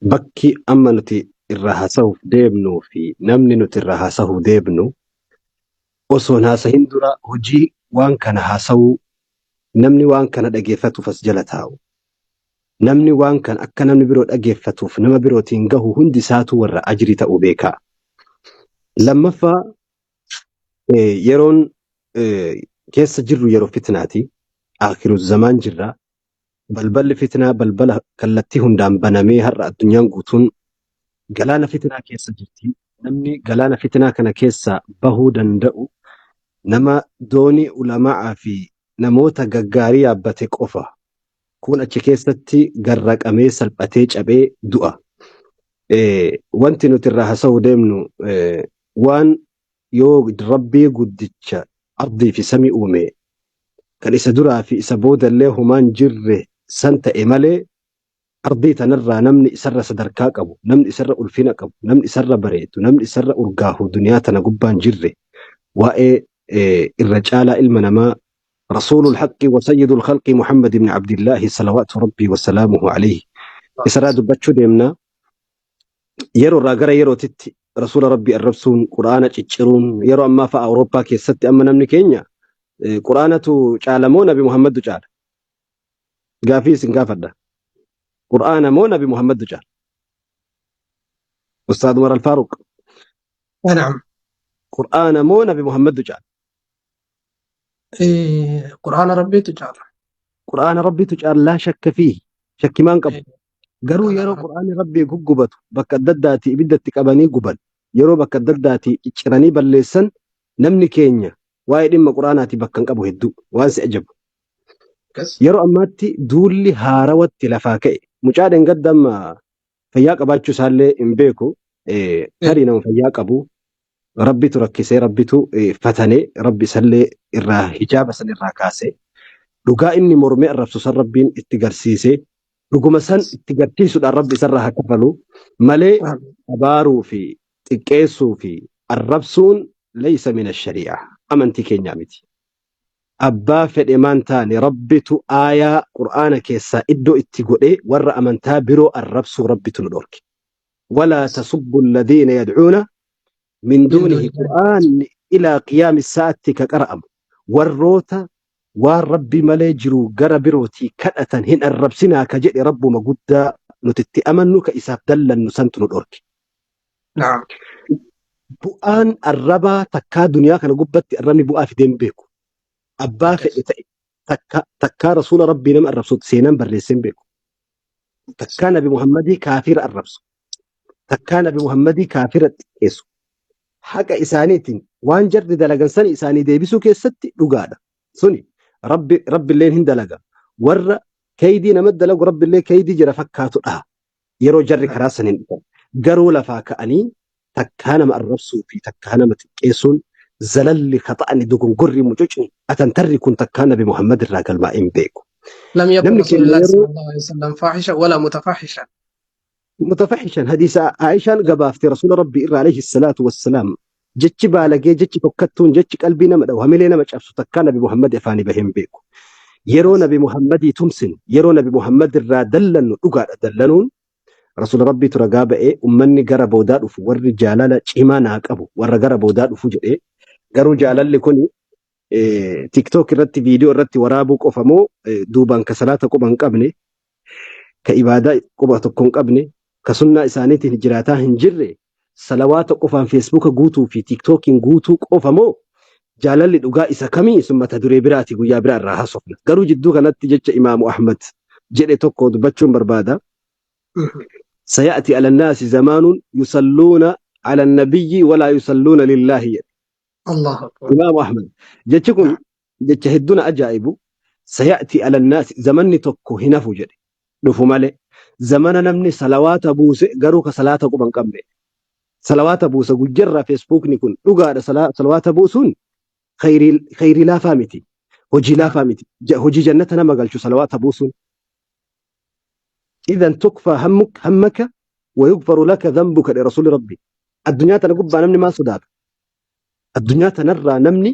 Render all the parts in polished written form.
Bakki amma nuti irraa haasa'uuf deemnuu fi namni nuti irraa haasa'uuf deemnu osoo hin haasahin dura hojii waan kana haasa'uu namni waan kana dhageeffatuuf as jala taa'u. Namni waan kana akka namni biroo dhageeffatuuf nama birootiin gahu hundi isaatu warra ajrii ta'uu beekaa. Lammaffaa yeroon keessa jirru yeroo fitnaati. Akhiru zamaan jirra. Balballi fitnaa balbala kallattii hundaan banamee har'a addunyaan guutuun galaana fitnaa keessa jirti. Namni galaana fitnaa kana keessaa bahuu danda'u nama doonii ulama'aa fi namoota gaggaarii yaabbate qofa. Kun achi keessatti garraqamee salphatee cabee du'a. Wanti nuti irraa haasa'uu deemnu waan yoo Rabbii guddicha ardii fi samii uume kan isa duraa fi isa boodallee homaan jirre san ta'e malee ardii tanarraa namni isarra sadarkaa qabu, namni isarra ulfina qabu, namni isarra bareedu, namni isarra urgaahu duniyaa tana gubbaan jirre waa'ee irra caalaa ilma namaa rasuulul haqqi wa sayyidul khalqi Muhammad ibn Abdillahi salawaatu rabbii wa salaamuhu alayhi isarraa dubbachuu deemna. Yeroo irraa gara yerootitti rasuula rabbii arrabsuun quraana cicciruun yeroo ammaa fa'a Awurooppaa keessatti amma namni keenya quraanatu caala moo nabi Muhammadtu caala? Gaafii isin gaafadha. Quraana moo nabi Muhammadtu caala? Ustaad Umar Alfaaruq. Naam. Quraana moo nabi Muhammadtu caala? Quraana rabbiitu caala. Quraana rabbiitu caala laa shakka fiihi. Shakkimaan qabu. Garuu yeroo Qur'aanni Rabbii guggubatu bakka adda addaatii ibidda itti qabanii guban, yeroo bakka adda addaatii cicciranii balleessan namni keenya waa'ee dhimma Qur'aanaatii bakka hin qabu hedduu waan si ajabu. Yeroo ammaatti duulli haarawatti lafaa ka'e. Mucaa dheengadda amma fayyaa qabaachuu isaallee hin beeku. Tarii nama fayyaa qabu Rabbitu rakkisee Rabbitu fatanee Rabbi isallee irraa hijaaba san irraa kaasee dhugaa inni mormee arrabsu san Rabbiin itti garsiisee dhuguma san itti garsiisuudhaan Rabbi isarraa haa kafalu malee abaaruu fi xiqqeessuu fi arrabsuun laysa mina shari'a amantii keenyaa miti. Abbaa fedhe maan taane Rabbitu aayaa Qur'aana keessaa iddoo itti godhee warra amantaa biroo arrabsuu Rabbitu nu dhorke. Walaa tasubbu alladhiina yad'uuna min duunihi Qur'aanni ilaa qiyaami sa'atti ka qara'amu warroota waan Rabbi malee jiru gara birootii kadhatan hin arrabsinaa ka jedhe Rabbuma guddaa nuti itti amannu ka isaaf dallannu santu nu dhorke. Naam. Bu'aan arrabaa takkaa duniyaa kana gubbatti arrabni bu'aa fidee hin beeku. Abbaa fedhe ta'e takka takkaa rasuula Rabbii nama arrabsutti seenaan barreessee hin beeku. Takkaa Nabi Muhammadii kaafira arrabsu. Takkaa Nabi Muhammadii kaafira xiqqeessu. Haqa isaaniitiin waan jarri dalagan sani isaanii deebisuu keessatti dhugaadha. Suni Rabbi Rabbilleen hin dalaga. Warra keeydii nama dalagu Rabbillee keeydii jira fakkaatu dhaha. Yeroo jarri karaa saniin dhufan. Garuu lafaa ka'anii takkaa nama arrabsuu fi takkaa nama xiqqeessuun zalalli khaxa'ni dogongorri mucucni atantarri kun takkaa Nabi Muhammad irraa galmaa'ee hin beeku. Lam yakun Namni keenya Rasuulullaahi yeroo sallallahu alaihi wasallam faahisha wala mutafahisha. mutafahishan hadiisa Aishaan gabaafte rasuula rabbii irraa alayhi salaatu wassalaam jechi baalagee jechi fokkattuun jechi qalbii nama dhahu hamilee nama cabsu takkaa Nabi Muhammad afaanii bahee hin beeku. Yeroo Nabi Muhammadii tumsinu yeroo Nabi Muhammad irraa dallannu dhugaadha dallanuun Rasuula Rabbiitu ragaa ba'ee ummanni gara boodaa dhufu warri jaalala cimaa naa qabu warra gara boodaa dhufu jedhee garuu jaalalli kuni TikTok irratti viidiyoo irratti waraabuu qofa moo duubaan ka salaata quba hin qabne ka ibaadaa quba tokko hin qabne ka sunnaa isaaniitiin jiraataa hin jirre salawaata qofaan feesbuuka guutuu fi tiiktookiin guutuu qofa moo jaalalli dhugaa isa kamii sun mata duree biraati guyyaa biraa irraa haasofna. Garuu jidduu kanatti jecha Imaamu Ahmad jedhe tokko dubbachuun barbaada. Saya'ti ala naasi zamaanun yusalluuna ala nabiyyi walaa yusalluuna lillaahi jedhe. Allahu akbar. Imaamu Ahmad. Jechi kun jecha hedduu na ajaa'ibu. Saya'ti ala naasi zamanni tokko hin hafu jedhe. Dhufu malee. Zamana namni salawaata buuse garuu ka salaata quba hin qabne. Salawaata buusa guyярraa feesbuukni kun dhugaadha salawaata buusuun khayrii laafaa miti. Hojii laafaa miti. Hojii jannata nama galchu salawaata buusuun. Idan tukfaa hammaka wa yugfaru laka dhanbuka dhe rasuuli rabbi. Addunyaa tana gubbaa namni maal sodaata? Addunyaa tanarraa namni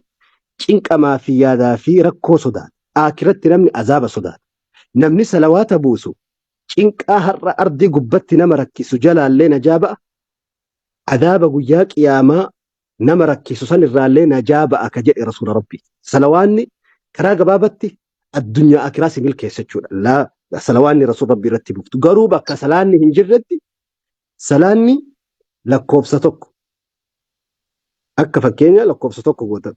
cinqamaa fi yaadaa fi rakkoo sodaata. Aakiratti namni azaaba sodaata. Namni salawaata buusu Cinqaa har'a ardii gubbatti nama rakkisu jalaallee najaa ba'a. Adaaba guyyaa qiyaamaa nama rakkisu san irraallee najaa ba'a ka jedhe Rasuula Rabbii. Salawaanni karaa gabaabatti addunyaa akiraa si milkeessa jechuudha. Laa salawaanni Rasuula Rabbii irratti buuftu. Garuu bakka salaanni hin jirretti salaanni lakkoofsa tokko. Akka fakkeenya lakkoofsa tokko goota.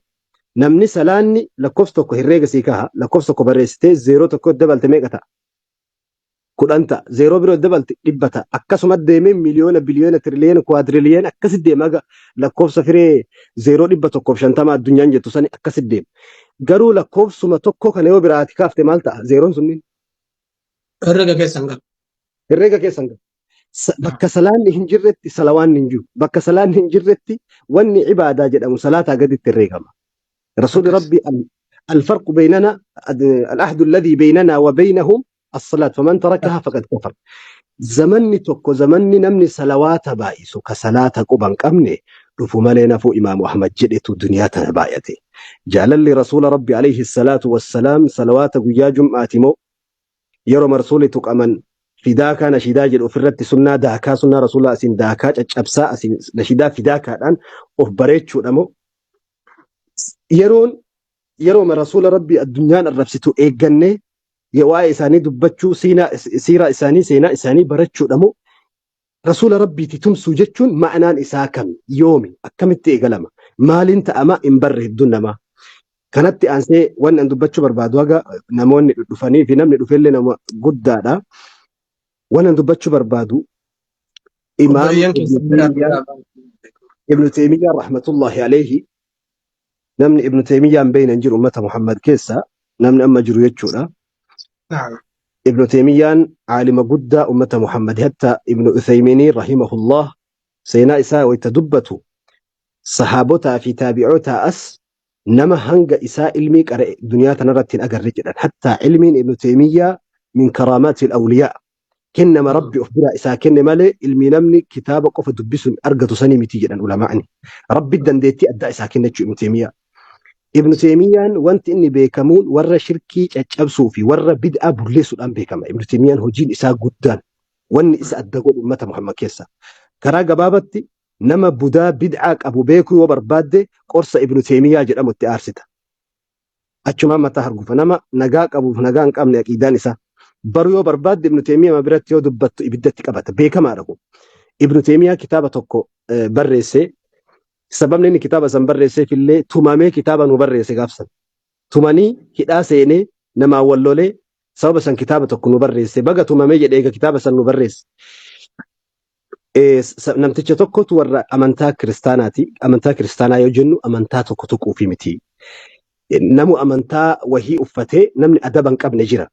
Namni salaanni lakkoofsa tokko herreega sii kaha lakkoofsa tokko barreessitee zeeroo tokko dabalte meeqa ta'a? 10 ta'a. Zeeroo biroo dabalte 100 ta'a. Akkasuma deemee miliyoona, biliyoona, tiriliyoona, kuwaadriliyoona akkasi deema haga lakkoofsa firee zeeroo 150 addunyaan jettu sani akkasi deema. Garuu lakkoofsuma tokko kana yoo biraati kaafte maal ta'a? Zeeroon sunniin. Herrega keessan galu. Herrega keessan galu. Bakka salaanni hin jirretti salawaanni hin jiru. Bakka salaanni hin jirretti wanni ibaadaa jedhamu salaataa gaditti herreegama. Rasuulli Rabbi alfarqu beynana al-ahdu alladhii beynanaa wa beynahum as-salaat faman tarakaha faqad kafar. Zamanni tokko zamanni namni salawaata baay'isu ka salaata quba hin qabne dhufu malee nafuu Imaamu Ahmad jedhetu duniyaa tana baay'ate. Jaalalli Rasuula Rabbi alayhi salaatu wassalaam salawaata guyyaa jum'aati moo yeroo rasuulli tuqaman fidaakaa nashiidaa jedhu ofirratti sunnaa daakaa sunnaa rasuulaa asiin daakaa caccabsaa asiin nashiidaa fidaakaadhaan of bareechuudha moo yeroon yerooma rasuula rabbii addunyaan arrabsitu eeggannee waa'ee isaanii dubbachuu siiraa isaanii seenaa isaanii barachuudha moo rasuula rabbiiti tumsuu jechuun ma'anaan isaa kami yoomi akkamitti eegalama maaliin ta'ama hin barre hedduun namaa Kanatti aansee wanni an dubbachuu barbaadu haga namoonni dhufanii fi namni dhufellee nama guddaadha. Wanni an dubbachuu barbaadu Imaam Obboleeyyan Ibn keessan biraa Taymiyyaan biraa baay'ee. Ibn Taymiyyaan rahmatullahi alayhi namni Ibn Taymiyyaan beeyna hin jiru ummata Muhammad keessa namni amma jiru jechuudha. Naam. Ibn Taymiyyaan aalima guddaa ummata Muhammad hatta Ibn Uthayminii rahimahullah seenaa isaa wayta dubbatu sahaabotaa fi taabi'ootaa as nama hanga isaa ilmii qara'e duniyaa tanarratti hin agarre jedhan. Hattaa ilmiin Ibnu Teeymiyyaa min karaamaatil awliyaa kennama Rabbi of biraa isaa kenne malee ilmii namni kitaaba qofa dubbisuun argatu sanii miti jedhan ulamaa'ni. Rabbi dandeettii addaa isaa kenne jechuudha Ibnu Teeymiyyaa. Ibnu Teeymiyyaan wanti inni beekamuun warra shirkii caccabsuu fi warra bid'aa bulleessuudhaan beekama. Ibnu Teeymiyyaan hojiin isaa guddaan wanni isa adda godhu ummata Muhammad keessa. Karaa gabaabatti Nama budaa bid'aa qabu beekuu yoo barbaadde qorsa Ibnu Teeymiyyaa jedhamu itti aarsita. Achumaan mataa hargufa. Nama nagaa qabuuf nagaa hin qabne aqiidaan isaa. Baruu yoo barbaadde Ibnu Teeymiyyaa biratti yoo dubbattu ibiddatti qabata. Beekamaadha kun. Ibnu Teeymiyyaa kitaaba tokko barreesse. Sababni inni kitaaba san barreesseef illee tumamee kitaaba nu barreesse gaafsan. Tumanii hidhaa seenee namaan wal lolee sababa san kitaaba tokko nu barreesse. Baga tumamee jedhee eega kitaaba san nu barreesse. Namticha tokkotu warra amantaa kiristaanaati. Amantaa kiristaanaa yoo jennu amantaa tokko tuquufi miti. Namu amantaa wahii uffatee namni adaba hin qabne jira.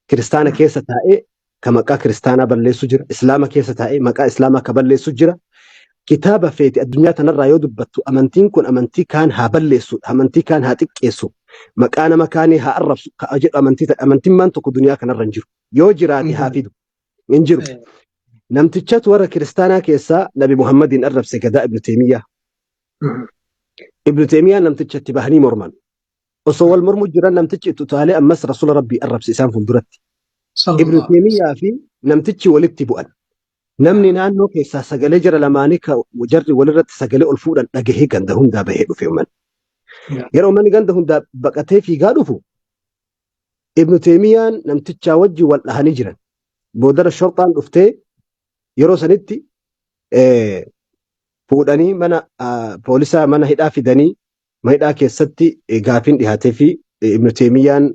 Kiristaana keessa taa'ee ka maqaa kiristaanaa balleessu jira. Islaama keessa taa'ee maqaa islaamaa ka balleessu jira. Kitaaba feete addunyaa tanarraa yoo dubbattu amantiin kun amantii kaan haa balleessu, amantii kaan haa xiqqeessu, maqaa nama kaanii haa arrabsu ka jedhu amantii amantiin maan tokko duniyaa kanarra hin jiru. Yoo jiraate haa fidu. Hin jiru. Namtichatu warra kiristaanaa keessaa Nabi Muhammadiin arrabse gadaa Ibnu Teemiyyaa. Ibnu Teemiyyaa namticha itti bahanii morman. Osoo wal mormuu jiran namtichi itti utaalee ammas Rasuula Rabbii arrabse isaan fuulduratti. Ibnu Teemiyyaa fi namtichi walitti bu'an. Namni naannoo keessaa sagalee jara lamaanii ka jarri walirratti sagalee ol fuudhan dhagahee ganda hundaa bahee dhufe uummanni. Yeroo uummanni ganda hundaa baqatee fiigaa dhufu Ibnu Teemiyyaan namtichaa wajjin wal dhahanii jiran. Boodara shorxaan dhuftee yeroo sanitti fuudhanii mana poolisaa mana hidhaa fidanii mana hidhaa keessatti gaafiin dhihaatee fi Ibnu Teemiyyaan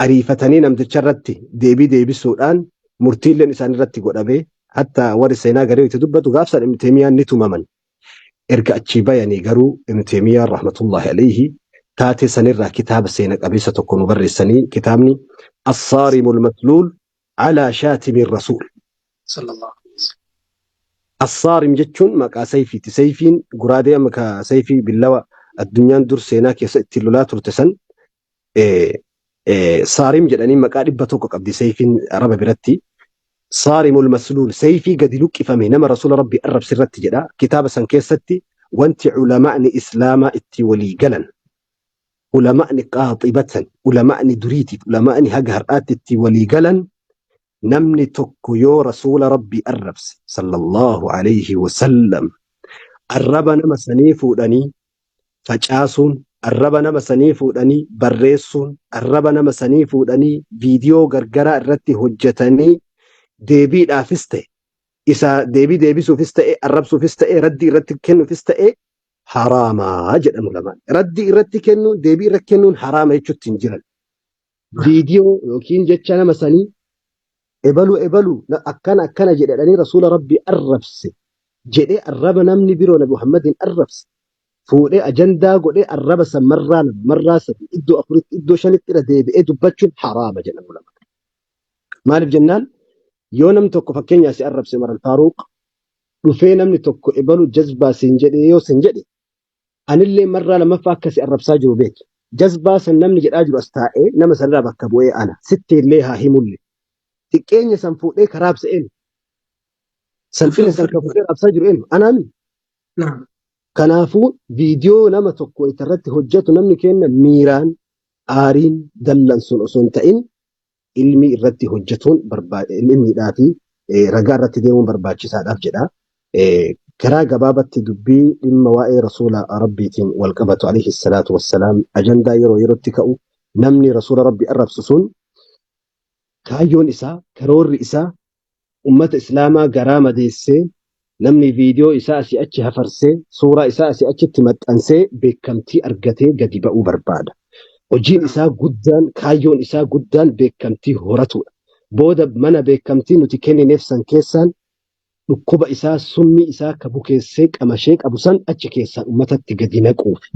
ariifatanii namticha irratti deebii deebisuudhaan murtiilleen isaan irratti godhamee hatta warri seenaa garee itti dubbatu gaafsan Ibnu Teemiyyaan ni tumaman. Erga achii bayanii garuu Ibn Taymiyyaan rahmatullahi alayhi taatee sanirraa kitaaba seena qabeessa tokko nu barreessanii kitaabni As-Saarimul Masluul alaa Shaatimi Rasuul. Sallallahu alaihi wasallam. As-Saarim jechuun maqaa sayfiiti. Sayfiin guraadee amma ka sayfii billawa addunyaan dur seenaa keessa ittiin lolaa turte san Saarim jedhanii maqaa 100 qabdi sayfiin Araba biratti. Saarimul masluul sayfii gadi luqqifame nama rasuula rabbii arrabse irratti jedha. Kitaaba san keessatti wanti ulamaa'ni islaamaa itti walii galan ulamaa'ni qaaxibatan ulamaa'ni duriitiif ulamaa'ni haga har'aatti itti walii galan Namni tokko yoo Rasuula Rabbii arrabse, sallallahu alayhi wa sallam, arraba nama sanii fuudhanii facaasuun, arraba nama sanii fuudhanii barreessuun, arraba nama sanii fuudhanii viidiyoo gargaraa irratti hojjetanii deebiidhaafis ta'e, isa deebii deebisuufis ta'e, arrabsuufis ta'e, raddii irratti kennuufis ta'e haraamaa jedhamu lamaan. Raddii irratti kennuun, deebii irratti kennuun haraama jechuutti hin jiran. Viidiyoo yookiin jecha nama sanii ebalu ebalu akkana akkana jedhanii Rasuula Rabbii arrabse jedhee arraba namni biroo Nabi Muhammadiin arrabse fuudhee ajandaa godhee arraba san marraa lama, marraa sadi, iddoo afuritti, iddoo shanitti irra deebi'ee dubbachuun haraama jedhamu lama. Maaliif jennaan, yoo namni tokko fakkeenyaa si arrabse, Umar Al-Faaruq, dhufee namni tokko ebalu jazbaa siin jedhee yoo sin jedhe, anillee marraa lammaffaa akka si arrabsaa jiru beeki. Jazbaa san namni jedhaa jiru as taa'ee nama sanirraa bakka bu'ee ana. Sitti illee haa himulle. Xiqqeenya san fuudhee ka raabse eenyu? Salphina san ka fuudhee raabsaa jiru eenyu? Anaami. Kanaafuu viidiyoo nama tokko irratti hojjetu namni kenna miiraan, aariin, dallansuun osoo hin ta'in ilmii irratti hojjetuun ilmiidhaa fi ragaa irratti deemuun barbaachisaadhaaf jedha. Karaa gabaabatti dubbii dhimma waa'ee Rasuula Rabbiitiin wal qabatu, alayhi salaatu wassalaam, ajandaa yeroo yerootti ka'u, namni Rasuula Rabbii arrabsu sun kaayyoon isaa, karoorri isaa ummata Islaamaa garaa madeessee, namni viidiyoo isaa asii achi hafarsee, suuraa isaa asii achitti maxxansee beekamtii argatee gadi ba'uu barbaada. Hojiin isaa guddaan, kaayyoon isaa guddaan beekamtii horatudha. Booda mana beekamtii nuti kennineef san keessaan dhukkuba isaa, summii isaa ka bukeessee qamashee qabu san achi keessaan ummatatti gadi naquufi.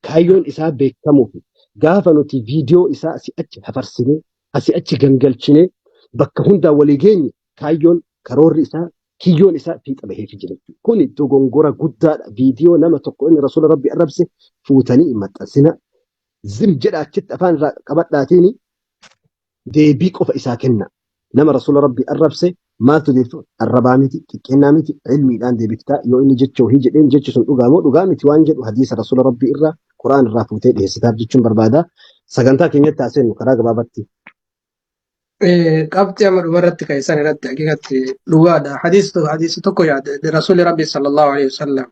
Kaayyoon isaa beekamuufi. Gaafa nuti viidiyoo isaa asii achi hafarsinee, asii achi gangalchinee bakka hundaan walii geenye, kaayyoon, karoorri isaa, kiyyoon isaa fiixa baheefi jira jechuudha. Kuni dogongora guddaadha. Viidiyoo nama tokko inni Rasuula Rabbi arrabse fuutanii hin maxxansina. Zim jedha, achitti afaan irraa qabadhaatiin deebii qofa isaa kenna. Nama Rasuula Rabbi arrabse maaltu deebisu? Arrabaa miti, xiqqeennaa miti, ilmiidhaan deebiftaa. Yoo inni jecha wahii jedheen, jechi sun dhugaa moo dhugaa miti waan jedhu hadiisa Rasuula Rabbii irraa, Quraan irraa fuutee dhiyeessitaaf jechuun barbaada. Sagantaa keenyatti haaseennu karaa gabaabatti. Qabxii amma dhumarratti ka'e irratti haqiiqatti dhugaadha. Hadiisa tokko yaada Rasuulli Rabbi sallallahu alaihi wasallam,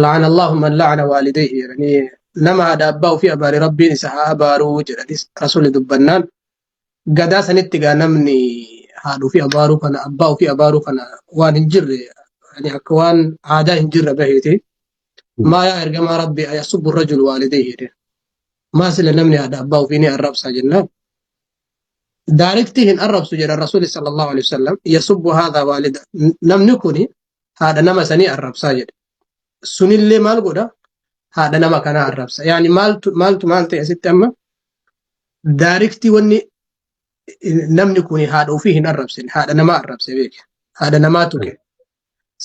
"La'ana Allahu man la'ana waalidayhi" jedhanii, nama haadha abbaa ofii abaare Rabbiin isa haa abaaruu jedhanii Rasuulli dubbannaan, gadaa sanitti gaa namni haadha ofii abaaruu kana, abbaa ofii abaaruu kana waan hin jirre, yani akka waan aadaa hin jirre baheeti. "Maa yaa ergamaa Rabbi, ayasubbu rajulu waalidayhi?" jedhe. Maa sila namni haadha abbaa ofii ni arrabsa jennaan. Directly hin arrabsu jedha Rasuulli sallallahu alaihi wasallam. "Yasubbu haadha waalida." Namni kuni haadha nama sanii arrabsaa jedhe. Sunillee maal godha? Haadha nama kanaa arrabsa. Yaani maaltu maal ta'e asitti amma? Directly wanni namni kuni haadha ofii hin arrabsine, haadha namaa arrabse beeke. Haadha namaa tuqe.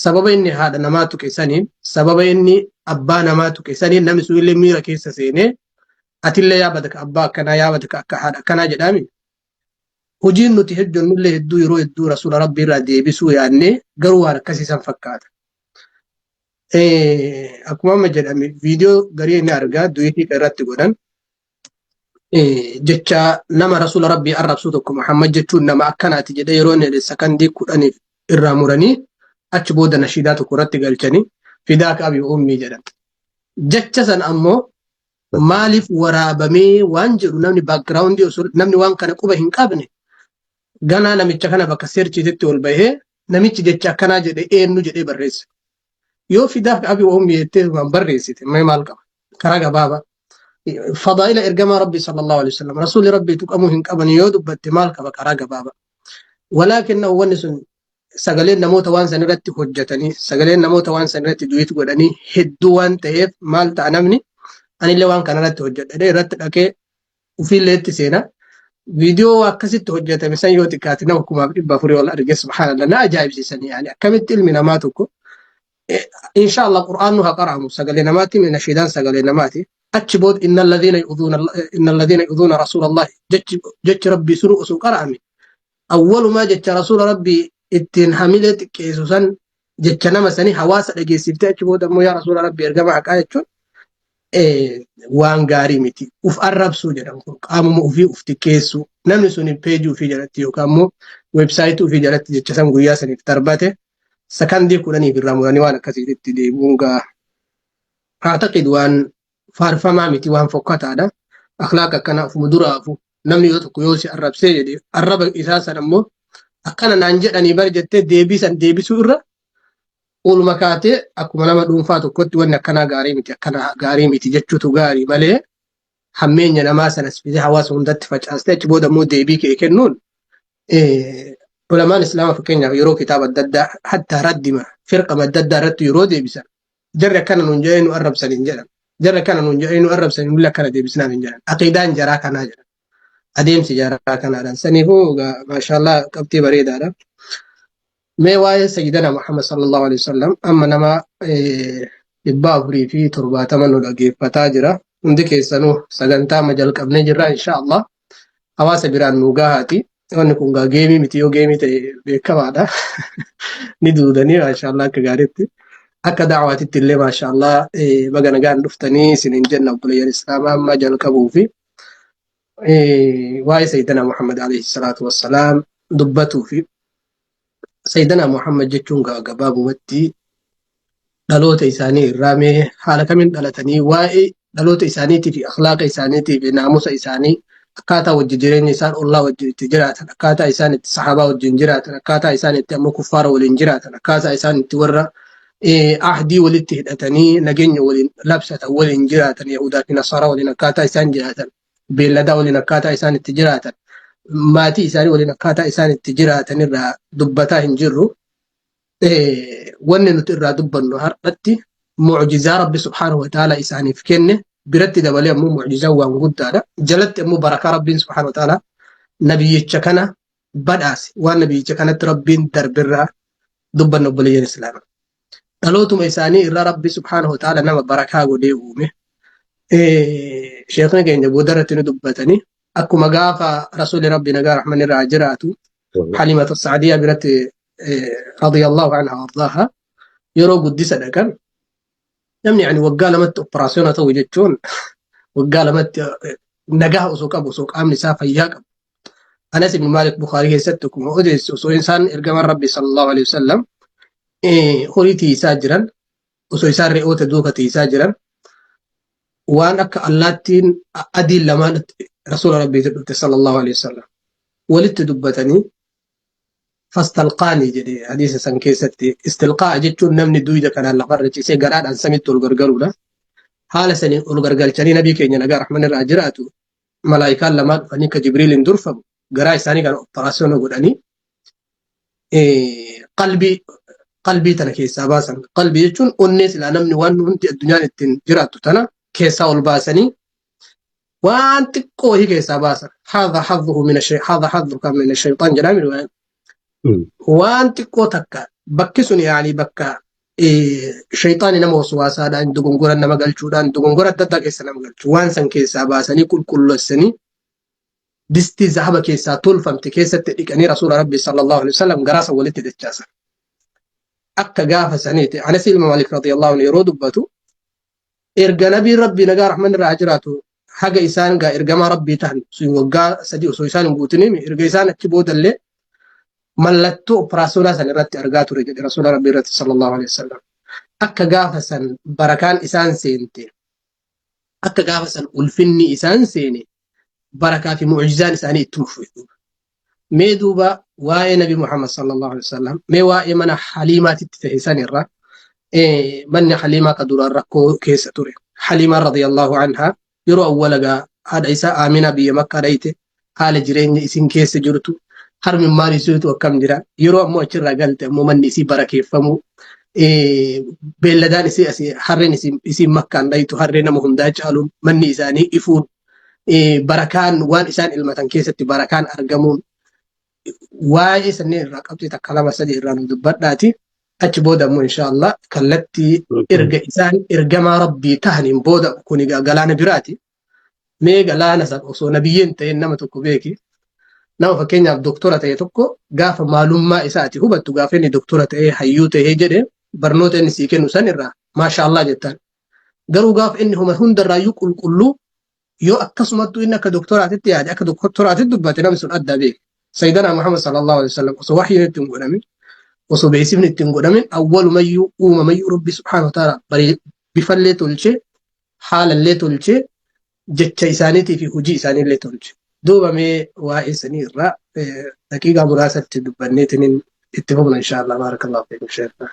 Sababa inni haadha namaa tuqe saniin, sababa inni abbaa namaa tuqe saniin, namni sunillee miira keessa seenee atillee yaabata ka abbaa akkanaa, yaabata ka akka haadha akkanaa jedhaami. Hojiin nuti hojjennullee hedduu yeroo hedduu Rasuula Rabbii irraa deebisuu yaadnee garuu waan akkasii san fakkaata. Akkuma amma jedhame, viidiyoo garii inni argaa du'iitii irratti godhan, jecha nama Rasuula Rabbii arrabsuu tokko, Muhammad jechuun nama akkanaati jedhee yeroo inni jedhe, sakandii 10f irraa muranii achi booda nashiidaa tokko irratti galchanii "fidaaka abii ummii" jedhan. Jecha san ammoo maaliif waraabamee waan jedhu namni background osoo namni waan kana quba hin qabne, ganaa namicha kana bakka searchiititti ol bahee namichi jecha akkanaa jedhe eenyu jedhee barreesse. Yoo "fidaaka abii ummii" jettee waan barreessite mee maal qaba? Karaa gabaabaa. Fadaa'ila ergamaa Rabbii sallallahu alaihi wasallam, Rasuulli Rabbii tuqamuu hin qaban yoo dubbatte maal qaba karaa gabaabaa? Walaakin wanni sun sagaleen namoota waan san irratti hojjetanii, sagaleen namoota waan san irratti duet godhanii hedduu waan ta'eef, maal ta'a, namni anillee waan kana irratti hojjedha irratti dhaqee ofiillee itti seena. Viidiyoo akkasitti hojjetame san yoo xiqqaate nama 4,400 ol arge. Subhaanallah, na ajaa'ibsiisanii. Yani akkamitti ilmi namaa tokko, inshallah Qur'aan nu haa qara'amu sagalee namaati, nashiidaan sagalee namaati. Achi booda "inna alladhiina yu'dhuuna rasuulallahi" jechi Rabbii sunu osoo qara'ame, awwalumaa jecha Rasuula Rabbii ittiin hamilee xiqqeessu san, jecha nama sanii hawaasa dhageessiftee, achi booda immoo yaa Rasuula Rabbii, ergama haqaa jechuun waan gaarii miti. Uf arrabsuu jedhamu kun qaamuma ofii uf xiqqeessuu. Namni sun peejii ofii jalatti yookaan immoo Website ofii jalatti jecha san guyyaa saniif darbate sakandii 10f irraa muranii waan akkasiitti deebi'uun gaa أعتقد waan faarfamaa miti, waan fokkataadha. Akhlaaqa akkana ofuma duraafu namni yoo tokko yoo si arrabsee jedhe, arraba isaa san ammoo akkana naan jedhanii bar jettee deebii san deebisuu irra, ooluma kaatee akkuma nama dhuunfaa tokkotti wanni akkanaa gaarii miti, akkana gaarii miti jechuutu gaarii malee, hammeenya namaa sanas fidee hawaasa hundatti facaastee achi booda immoo deebii kee kennuun, ulamaan islaamaa fakkeenyaaf yeroo kitaaba adda addaa hatta raddima firqama adda addaa irratti yeroo deebisan, jarri akkana nuun jedhanii nu arrabsan hin jedhan. Jarri akkana nuun jedhanii nu arrabsan, nullee akkana deebisnaan hin jedhan. Aqiidaan jaraa kanaa jedhan. Adeemsi jaraa kanaadhaan. Saniifuu maashaallah, qabxii bareedaadha. Mee waa'ee Sayyidana Muhammad sallallahu alaihi wasallam, amma nama 470 nu dhageeffataa jira. Hundi keessanuu sagantaa amma jalqabnee jirra, insha Allah. Hawaasa biraan nu gahaati. Wanni kun gaa game miti, yoo game ta'e beekamaadha. Ni duudanii, maashaallah, akka gaariitti. Akka da'waatitti illee, maashaallah, baga nagaan dhuftanii isiniin jenna. Obboleeyyan Islaamaa, amma jalqabuu fi waa'ee Sayyidana Muhammad alayhi salaatu wassalaam dubbatuu fi Sayyidana Muhammad jechuun gaa gabaabumatti dhaloota isaanii irraa mee haala kamiin dhalatanii, waa'ee dhaloota isaaniitii fi akhlaaqa isaaniitii fi naamusa isaanii, akkaataa wajji jireenya isaan ollaa wajjin itti jiraatan, akkaataa isaan itti sahaabaa wajjin jiraatan, akkaataa isaan itti ammoo kuffaara waliin jiraatan, akkaataa isaan itti warra ahdii walitti hidhatanii nageenya waliin labsatan waliin jiraatan, Yahudaa fi Nasaaraa waliin akkaataa isaan jiraatan, beelladaa waliin akkaataa isaan itti jiraatan, maatii isaanii waliin akkaataa isaan itti jiraatan irraa dubbataa hin jirru. Wanni nuti irraa dubbannu har'atti mucjizaa Rabbi subhaanahu wa ta'ala isaaniif kenne biratti dabalee ammoo mucjizaa waan guddaadha. Jalatti ammoo barakaa Rabbiin subhaanahu wa ta'ala nabiyyicha kana badhaase, waan nabiyyicha kanatti Rabbiin darbirraa dubbanna, obboleeyyan Islaamaa. Dhalootuma isaanii irraa Rabbi subhaanahu wa ta'ala nama barakaa godhee uume. Sheekni keenya boodarratti ni dubbatanii, akkuma gaafa Rasuulli Rabbi nagaa rahman irraa jiraatu Halimatu Sa'diyaa biratti radiyallahu anha wardaaha yeroo guddisa dhaqan, namni yani waggaa 2tti operaasyoona ta'u jechuun, waggaa 2tti nagaa osoo qabu, osoo qaamni isaa fayyaa qabu. Anas ibn Malik Bukhaarii keessatti akkuma odeessu, osoo isaan ergamaan Rabbi sallallahu alaihi wasallam horii tiisaa jiran, osoo isaan re'oota duuka tiisaa jiran, waan akka allaattiin adiin lamaan Rasuula Rabbiitti dhufte sallallahu alaihi wasallam. Walitti dubbatanii fastalqaanii jedhe hadiisa san keessatti. Istilqaa jechuun namni duyda kanaan lafarra ciisee garaadhaan samitti ol gargaluudha. Haala saniin ol gargalchanii nabii keenya nagaa rahman irraa jiraatu, malaayikaan lamaan dhufanii ka Jibriiliin durfamu garaa isaanii kana operaasiyoona godhanii qalbii tana keessaa baasan. Qalbii jechuun onnee silaa namni waan hundi addunyaan ittiin jiraattu tana keessaa ol baasanii waan xiqqoo wahii keessaa baasan. Haadha hadhuhu min haadha hadhuka min shayxaan jedhaa riwaayaan. Waan xiqqoo takka bakki sun yaani bakka shayxaani nama waswaasaadhaan dogongora nama galchuudhaan dogongora adda addaa keessa nama galchu, waan san keessaa baasanii qulqulleessanii distii zahaba keessaa tolfamte keessatti dhiqanii Rasuula Rabbi sallallahu alaihi wasallam garaa san walitti dachaasan. Akka gaafa saniiti Anas ilma Malik radiyallahu anhu yeroo dubbatu, erga nabiin Rabbii nagaa rahman irraa jiraatu haga isaan gaa ergamaa Rabbii ta'an sun waggaa 3 osoo isaan hin guutiniin, erga isaan achi boodallee mallattoo operaasiyoonaa san irratti argaa ture jedhe Rasuula Rabbii irratti sallallahu alaihi wasallam. Akka gaafa san barakaan isaan seente, akka gaafa san ulfinni isaan seene, barakaa fi mu'jizaan isaanii ittuma fufe. Mee duuba waa'ee Nabi Muhammad sallallahu alaihi wasallam, mee waa'ee mana Haliimaatitti ta'e san irra, manni Haliimaa ka duraan rakkoo keessa ture. Haliimaan radiyallahu anha yeroo awwala gaa haadha isaa Aaminaa biyya Makkaa dhayite, haala jireenya isin keessa jirtu, harmimmaan isiitu akkam jira, yeroo ammoo achirraa galte ammoo manni isii barakeeffamuu, beelladaan isii asii harreen isii Makkaan dhayitu harree nama hundaa caaluun, manni isaanii ifuun, barakaan waan isaan ilmatan keessatti barakaan argamuun, waa'ee sanneen irraa qabxii takka lama sadi irraa nu dubbadhaati. Achi booda ammoo insha Allah kallattii erga isaan ergamaa Rabbii tahaniin booda, kun egaa galaana biraati. Mee galaana san osoo nabiyyeen ta'een nama tokko beeki. Nama fakkeenyaaf doktora ta'e tokko gaafa maalummaa isaati hubattu, gaafa inni doktora ta'ee hayyuu ta'ee jedhe barnoota inni sii kennu san irraa maasha Allah jettaan. Garuu gaafa inni homa hundarraayyuu qulqulluu, yoo akkasumattuu inni akka doktoraatitti yaade, akka doktoraatitti dubbate, namni sun adda beeka. Sayyidana Muhammad sallallahu alaihi wasallam osoo wahyiin itti hin godhamin, osoo beeksifni itti hin godhamin, awwalumayyuu uumamayyuu Rabbi subhaanahu wa ta'ala bifallee tolchee, haalallee tolchee, jecha isaaniitii fi hojii isaaniillee tolche. Duuba mee waa'ee sanii irraa daqiiqaa muraasatti dubbanneetiin itti fufna insha Allah. Baarakallahu fiikum sheekh.